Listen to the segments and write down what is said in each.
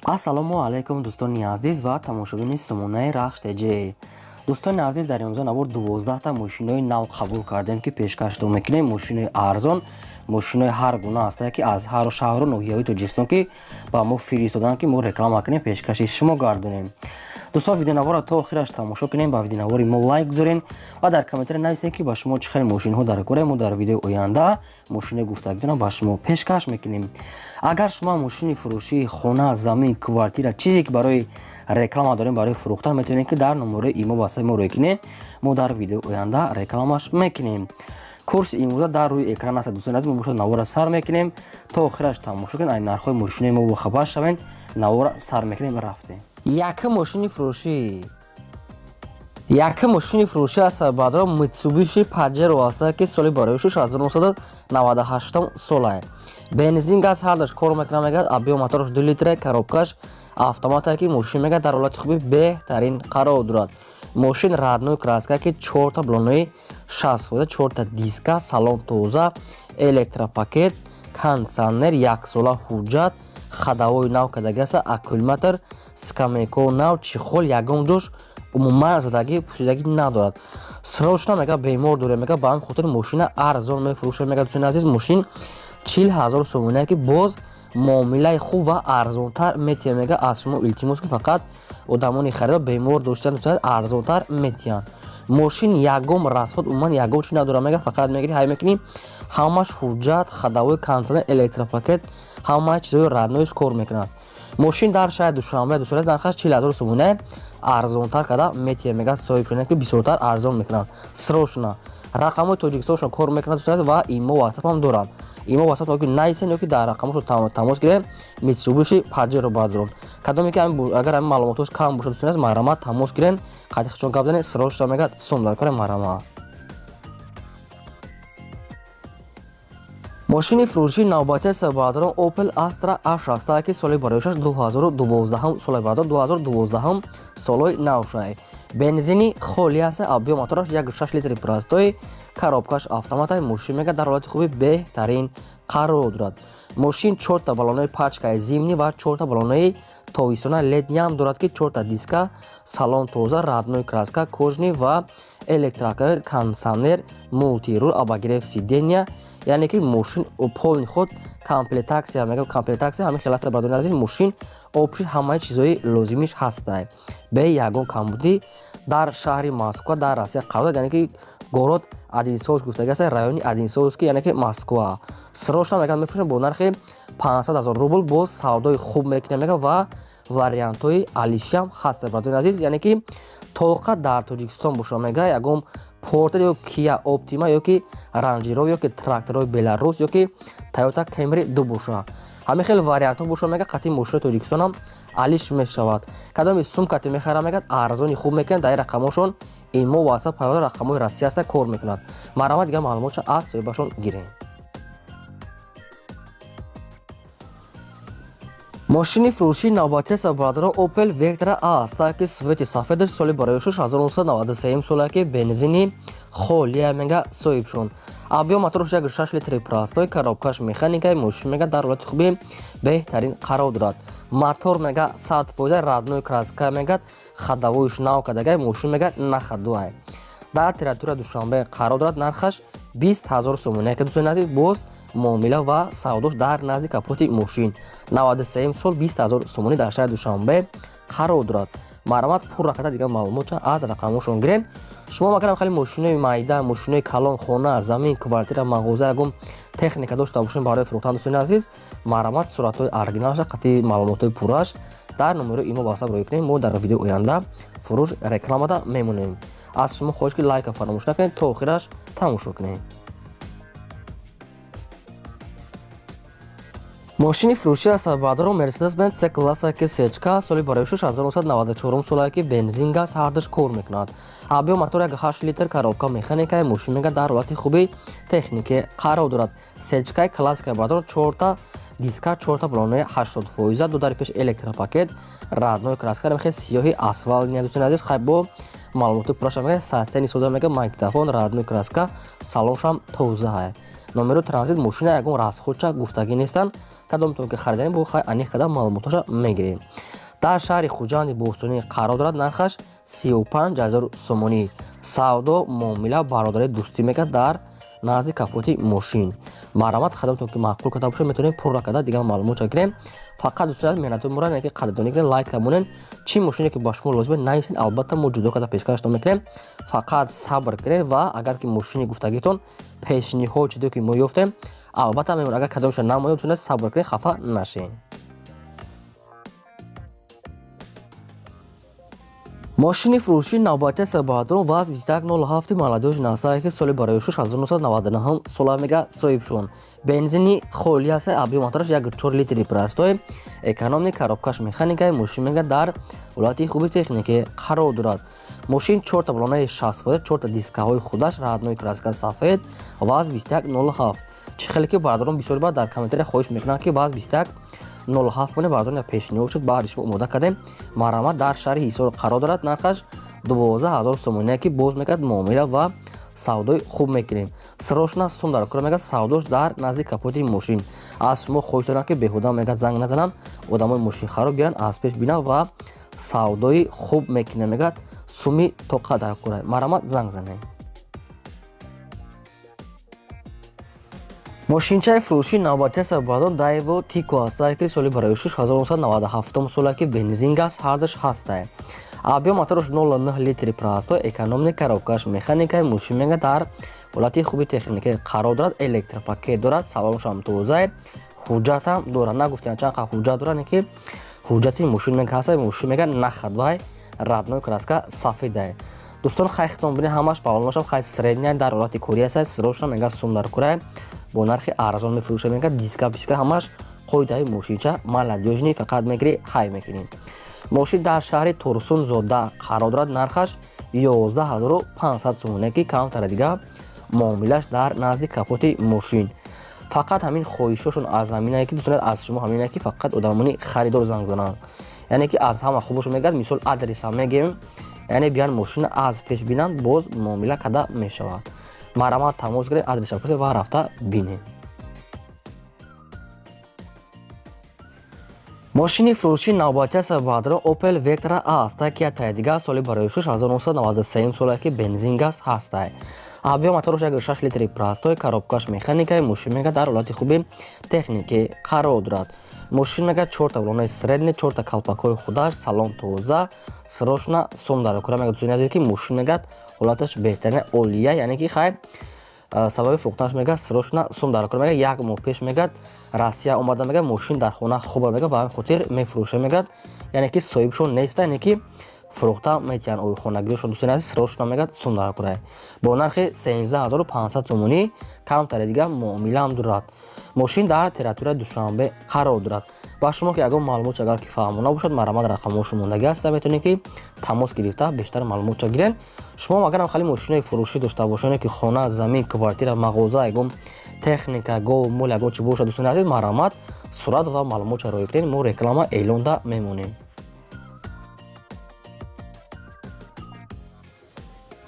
Ассалому алайкум, дӯстони азиз ва тамошобини сомонаи Рахш ТЖ. Дӯстони азиз, дар имрӯза навор 12та мошинои нав қабул кардем, ки пешкаштон мекунем. Мошинои арзон, мошинои ҳар гуна ҳастае, ки аз ҳару шаҳру ноҳияҳои Тоҷикистон, ки ба мо фиристоданд, ки мо реклама кунем, пешкаши шумо гардонем. Дӯстон, видеонаворро то охираш тамошо кунем, ба видеонавори мо лайк гузорем ва дар комментария нависем, ки ба шумо чӣ хел мошинҳо дар кора. Мо дар видеои оянда мошинои гуфтагитонро ба шумо пешкаш мекунем. Агар шумо мошини фурӯшии хона, замин, квартира, чизе ки барои реклама дорем, барои фурӯхтан, метавонед, ки дар номерои имо васаи мо рӯй кунед. Мо дар видеои оянда рекламаш мекунем. Курси имрӯза дар рӯи экран аст. Дӯстони азиз, мо бошад навора сар мекунем, то охираш тамошо кунед, ай нархҳои мошинои мо бохабар шавед. Навора сар мекунем, рафтем. Якум мошини фурӯшӣ, якум мошини фурӯшӣ аст, баъдро Митсубиши Паджеро аст, ки соли барои 1998 солае. Бензин, газ ҳардаш кор мекунад. Мегӯяд, объём мотораш 2 литра, коробкаш автомата, ки мошин, мегӯяд, дар ҳолати хуби беҳтарин қарор дорад. Мошин родной краска, ки чорта баллонои 60%, чорта диска, салон тоза, электропакет, кондитсионер, яксола ҳуҷҷат, ходовой нав кардагӣ аст, аккумулятор, скамейко нав, чехол, ягон ҷош умуман задагӣ, пӯшидагӣ надорад. Срочно, мега, бемор дорем, мега, ба ҳамин хотир мошина арзон мефурӯшад. Мега, дӯстони азиз, мошин 40 000 сомоне, ки боз муомилаи хуб ва арзонтар метиҳад. Мега, аз шумо илтимос, ки фақат одамони харидор бемор доштан, арзонтар метиҳанд. Мошин ягон расход, умуман ягон чи надорад. Мега, фақат мегири, ҳай мекунӣ, ҳамаш ҳуҷҷат, ходовой, кондитсионер, электропакет, ҳамаи чизҳои родной ш кор мекунад. Мошин дар шаҳри Душанбе, дӯстони азиз, нархаш 40 000 сомоне, арзонтар карда метиҳад. Мега, соҳибшона, ки бисёртар арзон мекунанд. Срочно рақамҳои Тоҷикистоншон кор мекунад, дӯстони азиз, ва имо, ватсап ҳам доранд. Имо, ватсап ки нависен ё ки дар рақамҳошон тамос гирем. Митсубиши Паджеро бардорон, кадоме ки агар ҳамин маълумотҳош кам бошад, дӯстони азиз, марҳамат, тамос гирен, қати гап занед. Срочно, мегӯяд, сум дар кори, марҳамат. Мошини фурӯшии навбатии сабадарон Opel Astra H аст, ки соли бароишаш 2012 соли бардор, 2012 солҳои навшай. Бензини холӣ аст, объём мотораш 1,6 литри простой, коробкаш автомата. Мошин, мега, дар ҳолати хуби беҳтарин қарор дорад. Мошин чорта баллонои пачкаи зимний ва чорта баллонои тобистона, летний ам дорад, ки чорта диска, салон тоза, родной краска, кожаный ва электро, кондитсионер, мультируль, обогрев сидения, яъне ки мошин полный худ комплектация. Мегӯям, комплектация ҳамин хел аст, бардони азиз. Мошин общий ҳамаи чизҳои лозимиш ҳастай, бе ягон камбудӣ. Дар шаҳри Москва, дар Россия қарор дорад, яъне ки город Одинцовск гуфтаги аст, райони Одинцовский, яъне ки Москва. Срочно, мегӯям, мефурӯшем бо нархи 500 000 рубл, боз савдои хуб мекунем, мегӯям, ва вариантҳои алишиам ҳаст, бардони азиз. Яъне ки тоқа дар Тоҷикистон боша, мега, ягон Портер ё Кия Оптима ё ки Ранҷ Ровер ё ки тракторҳои Беларус ё ки Тойота Кемри ду боша, ҳамин хел вариантҳо боша, мега, қатъи мошинои Тоҷикистонам алиш мешавад. Кадоми сумкате мехарам, мегӯяд, арзони хуб мекунад. Дар рақамҳошон имо, ватсап, пайванда, рақамҳои Россия аста, кор мекунад. Марҳамат, дигар маълумотша аз соҳибашон гирем. Мошини фурӯшии навбатии сабадарон Opel Vectra A аст, ки цвети сафедаш, соли бароишуш 1993 соле, ки бензини холия. Мега, соҳибшон, объём мотораш 1,6 литри простой, коробкаш механикаи. Мошин, мега, дар ҳолати хуби беҳтарин қарор дорад. Мотор, мега, 100%, родной краска, мегад, ходовой ш нав кардагай. Мошин, мега, на ходу ай, дар территория Душанбе қарор дорад. Нархаш 20 000 сомоне, ки, дӯстони азиз, боз муомила ва савдош дар назди капоти мошин. 93 сол, 20 000 сомонӣ, дар шаҳри Душанбе қарор дорад. Марҳамат, пурра карда дигар маълумотша аз рақамҳошон гирем. Шумо макарам хеле мошинои майда, мошинои калон, хона, замин, квартира, мағоза, ягон техника дошта бошем барои фурӯхтан, дӯстони азиз, марҳамат, суратҳои оригиналаша қатъи маълумотҳои пурраш дар номерои имо, ватсап рӯй кунем. Мо дар видеои оянда фурӯш рекламада мемонем. Аз шумо хоҳиш, ки лайка фаромӯш накунед, то охираш тамошо кунед. Мошини фурӯшӣ аз баъдро Мерседес Бенз С класса, ки сечка, соли бароишуш 1994 солае, ки бензин, газ ҳардаш кор мекунад. Объём мотор 1,8 литр, коробка механикаи. Мошин, мега, дар ҳолати хуби технике қарор дорад. Сечкаи классика, баъдро чорта диска, чорта баллонои 80%, ду дари пеш электропакет, родной краска, рамхе сиёҳи асфалт. Дӯстони азиз, хай, бо маълумоти пурраша, мега, састени сода, мега, магнитофон, родной краска, салоншам тозаҳай. Номеро транзит мошина ягон расходча гуфтагӣ нестанд. Кадомтон ки хариданӣ бо хай аниқ када маълумоташа мегирем. Дар шаҳри Хуҷанди бостонӣ қарор дорад, нархаш 35 0 сомонӣ. Савдо, муомила, бародари дӯстӣ мекард дар назди капоти мошин. Марҳамат, хадамтон ки маъқул карда бошад, метавонем пурра карда дигар маълумотша гирем. Фақат дӯстони меҳнатои моро ки қадрдонӣ кунед, лайк монед. Чӣ мошине ки ба шумо лозим нависед, албатта мо ҷудо карда пешкаштон мекунем. Фақат сабр кунед ва агар ки мошини гуфтагитон пешниҳод шуде ки мо ёфтем, албатта мемонад. Агар кадомша намоем, метавонед сабр кунед, хафа нашед. Мошини фурӯшии навбатии сабаҳадрон ВАЗ 2107 молодёжь настае ки соли барои 1999 сола мега соҳибшон. Бензини холӣ аст, объём мотораш 1,4 литри простой, экономный, коробкаш механикаи. Мошин мега дар ҳолати хуби техникӣ қарор дорад. Мошин чорта балонаи 60%, чорта дискаҳои худаш, родной краска сафед, ВАЗ 2107. Чӣ хеле ки бародарон бисёр баъд дар комментария хоҳиш мекунанд ки ВАЗ 2107 моне, бародарон, пешниҳод шуд, баъди шумо омода кардем. Марҳамат, дар шаҳри Ҳисор қарор дорад, нархаш 12 000 сомония ки боз мекард муомила ва савдои хуб мекунем. Срочно сум дар кора мегад, савдош дар назди капоти мошин. Аз шумо хоҳиш дорам ки беҳуда мегад занг назананд, одамои мошинхаро биёянд, аз пеш бинанд ва савдои хуб мекунем мегад. Суми тоқа дар кора. Марҳамат, занг занед. Мошинчаи фурӯшии навбатии сабабадон Дайво Тико ҳастае ки соли барои 1997 сола ки бензин газ ҳардаш ҳастае. Объём мотораш 0,9 литри простой, экономный, коробкаш механикаи. Мошин мега дар ҳолати хуби техникӣ қарор дорад, электропакет дорад, салоншам тозае, ҳуҷҷатам дорад. Нагуфтем чанд қа ҳуҷҷат дорад, ки ҳуҷҷати мошин мега ҳастае. Мошин мега нахадвай, родной краска сафедае. Дӯстон, хай хитон бинед, ҳамаш балонашам хай средняя, дар ҳолати корӣ ҳастае. Срочно мега сум дар курае, бо нархи арзон мефурӯша мега. Диска писка ҳамаш қоидаи мошинча молодёжный, фақат мегирӣ, ҳай мекунӣ. Мошин дар шаҳри Турсунзода қарор дорад, нархаш 11 500 сомоне ки камтара дига муомилаш дар назди капоти мошин. Фақат ҳамин хоҳишҳошон аз ҳаминае ки дӯстон аз шумо ҳаминае ки фақат одамони харидор занг зананд, яъне ки аз ҳама хубошо мегӯяд. Мисол, адреса мегӯем, яъне биён мошина аз пеш бинанд, боз муомила карда мешавад. Марҳамат, тамос гиред, адреса пурсед ва рафта бинед. Мошини фурӯшии навбатии сабабадро Opel Vectra A ҳастае ки яктаи дигар соли барои 1993 солае ки бензин газ ҳастае. Объём мотораш 1,6 литри простой, коробкаш механикаи. Мошин мега дар ҳолати хуби техникӣ қарор дорад. Мошин мега чорта балонаи средний, чорта калпакҳои худаш, салон тоза. Срочно сум дар кора мега. Дӯстони азиз, ки мошин мегад ҳолаташ беҳтарин, олия, яъне ки хай сабаби фурӯхтанаш мегад срочно сум дар кора мега. Як моҳ пеш мегад Россия омада мега, мошин дар хона хуба мега, ба ҳамин хотир мефурӯша мегад, яъне ки соҳибшон неста, яъне ки фурӯхта метиҳанд ойхонагиҳошон. Дӯстони азиз, срочно мегад сум дар кора бо нархи 13 500 сомонӣ, камтаре дига муомилаам дорад. Мошин дар территорияи Душанбе қарор дорад. Ба шумо ки ягон маълумот агар ки фаҳмона бошад, марҳамат, рақамҳошон мондагӣ аст, метавонед ки тамос гирифта бештар маълумотча гирен. Шумо агарам хеле мошинои фурӯшӣ дошта бошед, ки хона, замин, квартира, мағоза, ягон техника, гов, мол, ягон чи бошад, дӯстони азиз, марҳамат, сурат ва маълумотча роӣ кунед, мо реклама эълонда мемонем.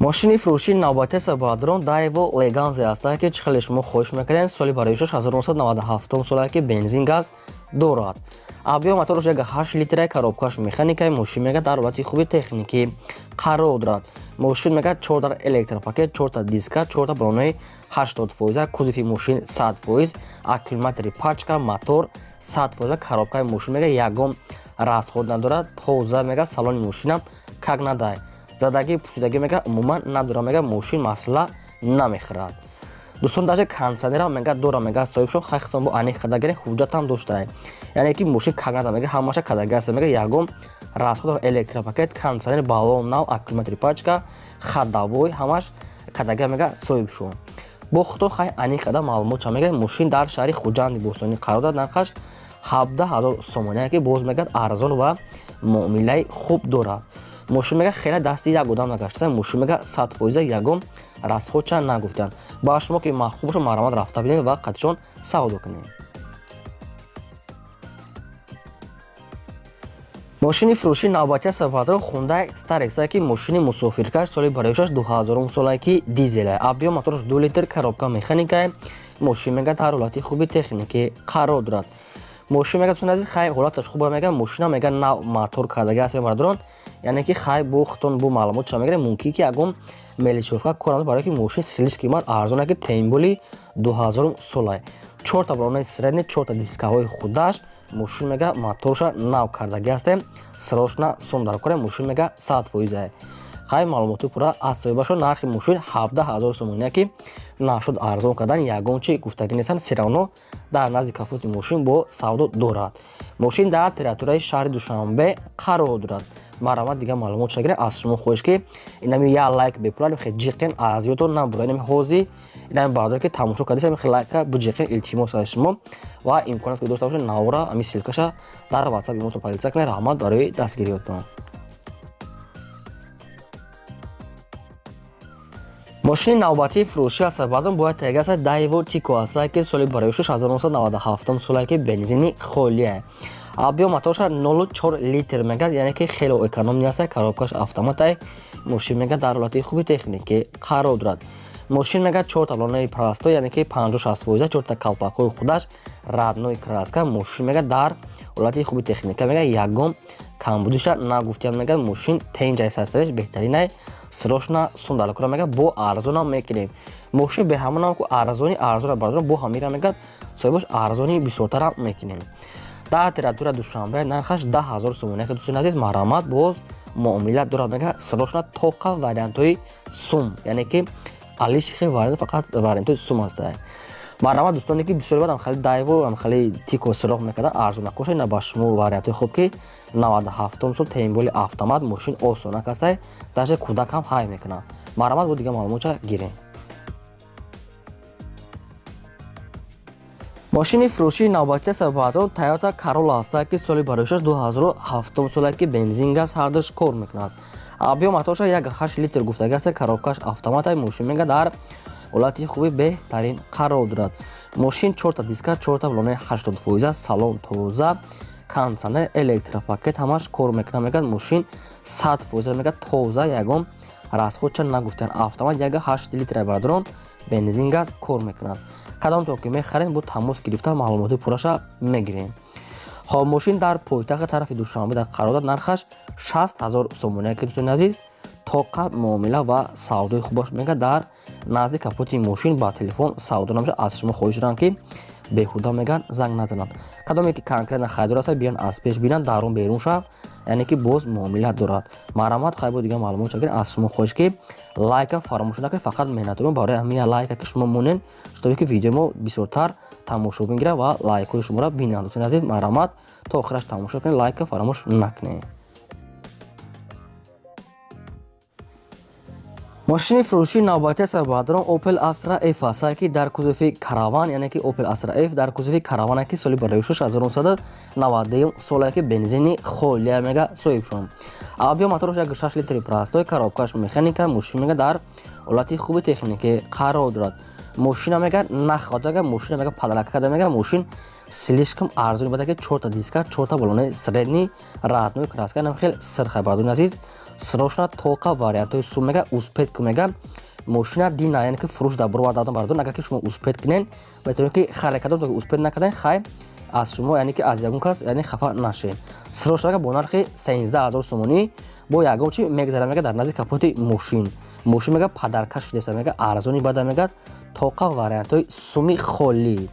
Мошини фурӯшии навбатии сабадрон Дайво Леганзе ҳастанд ки чӣ хеле шумо хоҳиш мекардем. Соли барои 1997 солае ки бензин газ дорад. Объём мотораш 1,8 литра, коробкаш механикаи. Мошин мега дар ҳолати хуби техникӣ қарор дорад. Мошин мега чорта электропакет, чорта диска, чорта балонаи 80%, кузови мошин 100%, аккумулятори пачка, мотор 100%, коробкаи мошин мега ягон расход надорад, тоза мега, салони мошинам как надай, задагӣ пӯшидагӣ мега умуман надорад, мега мошин масъала намехӯрад. Дӯстон, даже кондиционерам мега дора мега соҳибшон. Хайхтон бо аниқ карда гиред, ҳуҷҷатам доштае, яъне ки мошин как нада мега, ҳамаша кадаги аст, мега ягон расход, электропакет, кондиционер, баллон нав, аккумулятори пачка, ходовой ҳамаш кадаги мега соҳибшон. Бо худо хай аниқ карда маълумотша мега. Мошин дар шаҳри Хуҷанди бостонӣ қарор дорад, нархаш 17 000 сомония ки боз мегӯяд арзон ва муомилаи хуб дорад. Мошин мега хеле дасти як одам нагаштаса, мошин мега 100%, ягон расходча нагуфтанд. Ба шумо ки маъқул бошад, марҳамат, рафта бинед ва қатишон савдо кунед. Мошини фурӯшии навбатии сафарро Хундай Старекс ки мошини мусофиркаш, соли бароишаш 2000 солае ки дизеле, объём мотораш 2 литр, коробка механикае. Мошин мега дар ҳолати хуби техникӣ қарор дорад. Мошин мега, дӯстони азиз, хай ҳолаташ хуба, мега мошина мега нав мотор кардаги аст, бардорон, яъне ки хай бо худтон бо маълумотша мегирем, мумкин ки ягон мелочёвка кор, барое ки мошин слишком қимат арзона, ки тем более 2000 солай, чорта балонаи средний, чорта дискаҳои худаш. Мошин мега моторша нав кардаги ҳастем, срочно сум дар кора. Мошин мега 100%. Хай маълумоти пурра аз соҳибашон. Нархи мошин 17 000 сомония, ки нашуд арзон кардан ягон чи гуфтагӣ нестанд, всё равно дар назди капоти мошин бо савдо дорад. Мошин дар территорияи шаҳри Душанбе қарор дорад. Марҳамат, дигар маълумот шагиред. Аз шумо хоҳиш, ки инами як лайк бепула хе ҷиқен, аз ёдтон набура. Инами ҳозир инами бардоре ки тамошо кардест, хе лайка биҷиқен, илтимос аз шумо. Ва имконият ки дошта бошед, навора ами ссылкаша дар ватсап имотон поделиться кунед. Раҳмат барои дастгириётон. Мошини навбатии фурӯшӣ аст, баъдон бояд таҳия аст, Дайво Тико аст, ки соли барои 1997 соле, ки бензини холия. Объём моторша 0,4 литр мегад, яъне ки хеле экономный аст. Коробкаш автоматай. Мошин мегад дар ҳолати хуби техникӣ қарор дорад. Мошин мегад чор талонаи простой, яъне ки 50-60%, чорта калпакҳои худаш, родной краска. Мошин мегад дар ҳолати хуби техника, мегад ягон камбудиша нагуфтиям, мегад мошин тенҷай састариш беҳтаринай. Срочно сум дар кора, мегад бо арзонам мекунем. Мошин беҳамонам ку арзони арзона, бардорам, бо ҳамира мегад соҳибаш арзони бисёртарам мекунем. Дар территория Душанбе, нархаш 10 000 сомони. Дӯстони азиз, марҳамат, боз муомила дорад. Мега срочно тоқа вариантҳои сум, яъне ки алишхи вариант, фақат вариантҳои сум ҳаста. Марҳамат, дӯстоне ки бисёри бад ҳамхели Дайво, ҳамхели Тико сироқ мекарда, арзонакоша, ина ба шумо вариантҳои хуб, ки 97 сол, тем более автомат, мошин осонак ҳастай, даже кӯдак ҳам ҳай мекунад. Марҳамат, бо дигар маълумотша гирем. Мошини фурӯшии навбатӣ сабабатрон Тойота Карола аст, ки соли бароишаш 2007 соле, ки бензин, газ ҳардуш кор мекунад. Объём моторша 1,8 литр гуфтаги аст, коробкаш автоматай. Мошин мега дар ҳолати хуби беҳтарин қарор дорад. Мошин чорта диска, чорта балонаи 80%, салон тоза, кондитсионер, электропакет ҳамаш кор мекунад. Мегӯяд мошин 100% мегӯяд тоза, ягон расходча нагуфтан. Автомат, 1,8 литра, бародарон, бензин, газ кор мекунад. Кадомтон ки мехарем, бо тамос гирифта маълумоти пурраша мегирем. Хоб, мошин дар пойтахти тарафи Душанбе дар қарор дорад, нархаш 60 000 сомони, ки дӯстони азиз, тоқа муомила ва савдои хубаш. Мегӯяд дар назди капоти мошин ба телефон савдо намешавад. Аз шумо хоҳиш дорам, ки беҳуда мегӯянд занг назананд. Кадоме ки конкретно харидор аст, биён аз пеш бинанд, дарун берун шав, яъне ки боз муомила дорад. Марҳамат, хайбо дигар маълумот чагиред. Аз шумо хоҳиш, ки лайка фаромӯш накунед. Фақат меҳнатои мо барои ҳамин лайка ки шумо монед, чтобы ки видеои мо бисёртар тамошобин гирад ва лайкҳои шуморо бинанд. Дӯстони азиз, марҳамат, то охираш тамошо кунед, лайка фаромӯш накунед. Мошини фурӯшии навбатӣ аст, бародарон, Opel Astra F аст, ки дар кузови караван, яъне ки Opel Astra F дар кузови караван, ки соли барои 1992 соле, ки бензини холия. Мега соҳибшон объём мотораш 1,6 литри простой, коробкаш механика. Мошин мега дар ҳолати хуби техникӣ қарор дорад. Мошина мега нахоҳад, мега мошина мега подарка карда. Мега мошин слишком арзон буда, ки чорта диска, чорта балонаи средний, родной краска, нам хел сирха. Бародарони азиз, срочно тоқа вариантҳои сум. Мега успеть ку, мега мошина дина, яъне ки фурӯш дар баровар дадам. Бародарон, агар ки шумо успеть кунен, метавонед ки харе. Кадом ки успеть накардан, хай аз шумо, яъне ки аз ягон кас, яъне хафа нашед. Срочно ага бо нархи 13 000 сомонӣ бо ягон чи мегзара. Мега дар назди капоти мошин, мошин мега подарка шудеста. Мега арзони бада, мега тоқа вариантҳои суми холӣ.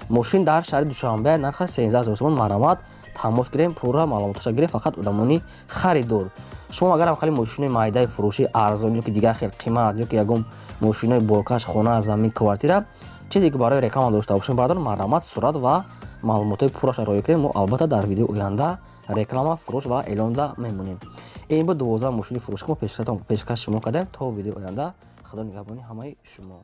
Мошин дар шаҳри Душанбе, нархаш 13 000 сомон. Марҳамат, тамос гирем, пурра маълумоташа гирем. Фақат одамони харидор. Шумо агарам хеле мошинои майдаи фурӯшӣ арзон ё ки дигар хел қимат, ё ки ягон мошинои боркаш, хона, замин, квартира, чизе ки барои реклама дошта бошем, бародар, марҳамат, сурат ва маълумотҳои пурраша роя кунед. Мо албатта дар видеои оянда реклама, фурӯш ва эълонда мемонем. Ин буд 12 мошини фурӯшӣ мо пешкаш шумо кардем. То видеои оянда, худо нигаҳбони ҳамаи шумо.